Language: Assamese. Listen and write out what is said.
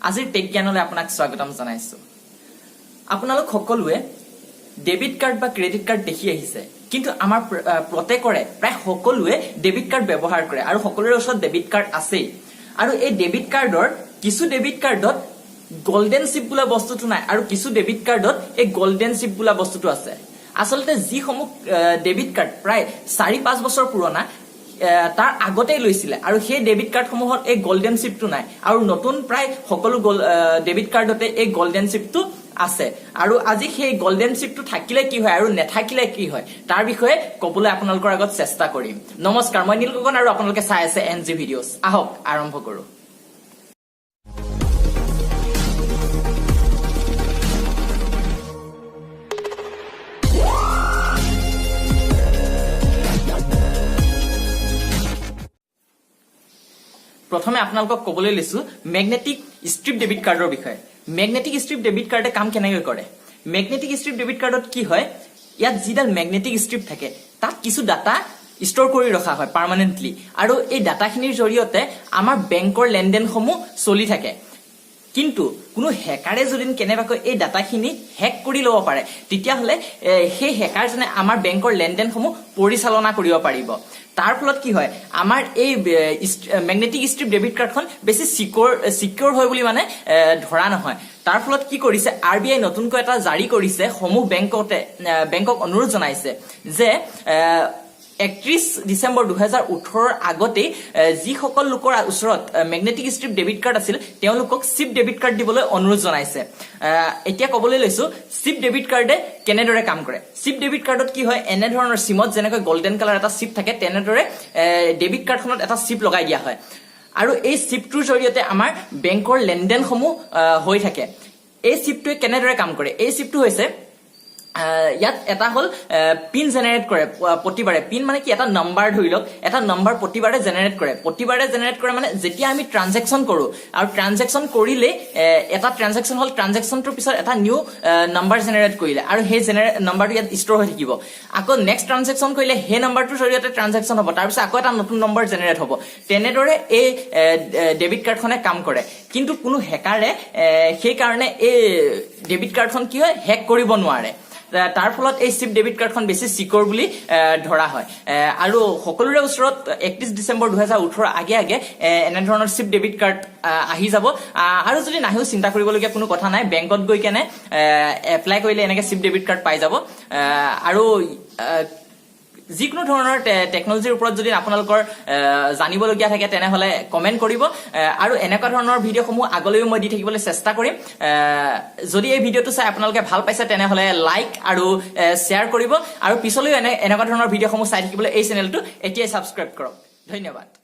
আজিৰ টেক জ্ঞানলৈ আপোনাক স্বাগতম জনাইছো। আপোনালোক সকলোৱে ডেবিট কাৰ্ড বা ক্ৰেডিট কাৰ্ড দেখি আহিছে, কিন্তু আমাৰ প্ৰত্যেকৰে, প্ৰায় সকলোৱে ডেবিট কাৰ্ড ব্যৱহাৰ কৰে আৰু সকলোৰে ওচৰত ডেবিট কাৰ্ড আছেই। আৰু এই ডেবিট কাৰ্ডৰ কিছু ডেবিট কাৰ্ডত গল্ডেন চিপ বোলা বস্তুটো নাই আৰু কিছু ডেবিট কাৰ্ডত এই গল্ডেন চিপ বোলা বস্তুটো আছে। আচলতে যিসমূহ ডেবিট কাৰ্ড প্ৰায় 4-5 বছৰ পুৰণা, তাৰ আগতেই লৈছিলে আৰু সেই ডেবিট কাৰ্ডসমূহত এই গল্ডেন চিপটো নাই আৰু নতুন প্ৰায় সকলো ডেবিট কাৰ্ডতে এই গল্ডেন চিপটো আছে। আৰু আজি সেই গল্ডেন চিপটো থাকিলে কি হয় আৰু নেথাকিলে কি হয়, তাৰ বিষয়ে ক'বলৈ আপোনালোকৰ আগত চেষ্টা কৰিম। নমস্কাৰ, মই নীল গগন আৰু আপোনালোকে চাই আছে এন জি ভিডিঅ'ছ। আহক, আৰম্ভ কৰো। প্ৰথমে আপোনালোকক ক'বলৈ লৈছো মেগনেটিক ষ্ট্ৰিপ ডেবিট কাৰ্ডৰ বিষয়ে। মেগনেটিক ষ্ট্ৰিপ ডেবিট কাৰ্ডে কাম কেনেকৈ কৰে? মেগনেটিক ষ্ট্ৰিপ ডেবিট কাৰ্ডত কি হয়, ইয়াত যিডাল মেগনেটিক ষ্ট্ৰিপ থাকে, তাত কিছু ডাটা ষ্ট'ৰ কৰি ৰখা হয় পাৰ্মানেণ্টলি আৰু এই ডাটাখিনিৰ জৰিয়তে আমাৰ বেংকৰ লেনদেনসমূহ চলি থাকে। কিন্তু কোনো হেকাৰে যদি কেনেবাকৈ এই ডাটাখিনি হেক কৰি ল'ব পাৰে, তেতিয়াহ'লে সেই হেকাৰজনে আমাৰ বেংকৰ লেনদেনসমূহ পৰিচালনা কৰিব পাৰিব। তাৰ ফলত কি হয়, আমাৰ এই মেগনেটিক ষ্ট্ৰিপ ডেবিট কাৰ্ডখন বেছি চিকিউৰ চিকিউৰ হয় বুলি মানে ধৰা নহয়। তাৰ ফলত কি কৰিছে, আৰবিআই নতুনকৈ এটা জাৰি কৰিছে, সমূহ বেংকক অনুৰোধ জনাইছে যে 31 ডিচেম্বৰ 2018ৰ আগতেই যিসকল লোকৰ ওচৰত মেগনেটিক ষ্ট্ৰিপ ডেবিট কাৰ্ড আছিল, তেওঁলোকক চিপ ডেবিট কাৰ্ড দিবলৈ অনুৰোধ জনাইছে। এতিয়া ক'বলৈ লৈছো চিপ ডেবিট কাৰ্ডে কেনেদৰে কাম কৰে। চিপ ডেবিট কাৰ্ডত কি হয়, এনেধৰণৰ চিমত যেনেকৈ গল্ডেন কালাৰ এটা চিপ থাকে, তেনেদৰে ডেবিট কাৰ্ডখনত এটা চিপ লগাই দিয়া হয় আৰু এই চিপটোৰ জৰিয়তে আমাৰ বেংকৰ লেনদেনসমূহ হৈ থাকে। এই চিপটোৱে কেনেদৰে কাম কৰে? এই চিপটো হৈছে ইয়াত এটা হ'ল পিন জেনেৰেট কৰে প্ৰতিবাৰে। পিন মানে কি, এটা নাম্বাৰ, ধৰি লওক এটা নাম্বাৰ প্ৰতিবাৰে জেনেৰেট কৰে। প্ৰতিবাৰে জেনেৰেট কৰে মানে যেতিয়া আমি ট্ৰানজেকশ্যন কৰো আৰু ট্ৰানজেকশ্যন কৰিলেই এটা ট্ৰানজেকশ্যন হ'ল, ট্ৰানজেকশ্যনটোৰ পিছত এটা নিউ নাম্বাৰ জেনেৰেট কৰিলে আৰু সেই জেনেৰেট নাম্বাৰটো ইয়াত ষ্ট'ৰ হৈ থাকিব। আকৌ নেক্সট ট্ৰানজেকশ্যন কৰিলে সেই নাম্বাৰটোৰ জৰিয়তে ট্ৰানজেকশ্যন হ'ব, তাৰপিছত আকৌ এটা নতুন নম্বৰ জেনেৰেট হ'ব। তেনেদৰে এই ডেবিট কাৰ্ডখনে কাম কৰে। কিন্তু কোনো হেকাৰে সেইকাৰণে এই ডেবিট কাৰ্ডখন কি হয়, হেক কৰিব নোৱাৰে। তাৰ ফলত এই চিপ ডেবিট কাৰ্ডখন বেছি চিকিউৰ বুলি ধৰা হয়। আৰু সকলোৰে ওচৰত 31 ডিচেম্বৰ 2018 আগে আগে এনেধৰণৰ চিপ ডেবিট কাৰ্ড আহি যাব। আৰু যদি নাহেও চিন্তা কৰিবলগীয়া কোনো কথা নাই। বেংকত গৈ কেনে এপ্লাই কৰিলে এনেকে চিপ ডেবিট কাৰ্ড পাই যাব। আৰু যিকোনো ধৰণৰ টেকনলজিৰ ওপৰত যদি আপোনালোকৰ জানিবলগীয়া থাকে, তেনেহ'লে কমেণ্ট কৰিব আৰু এনেকুৱা ধৰণৰ ভিডিঅ'সমূহ আগলৈও মই দি থাকিবলৈ চেষ্টা কৰিম। যদি এই ভিডিঅ'টো চাই আপোনালোকে ভাল পাইছে, তেনেহ'লে লাইক আৰু শ্বেয়াৰ কৰিব আৰু পিছলৈও এনেকুৱা ধৰণৰ ভিডিঅ'সমূহ চাই থাকিবলৈ এই চেনেলটো এতিয়াই ছাবস্ক্ৰাইব কৰক। ধন্যবাদ।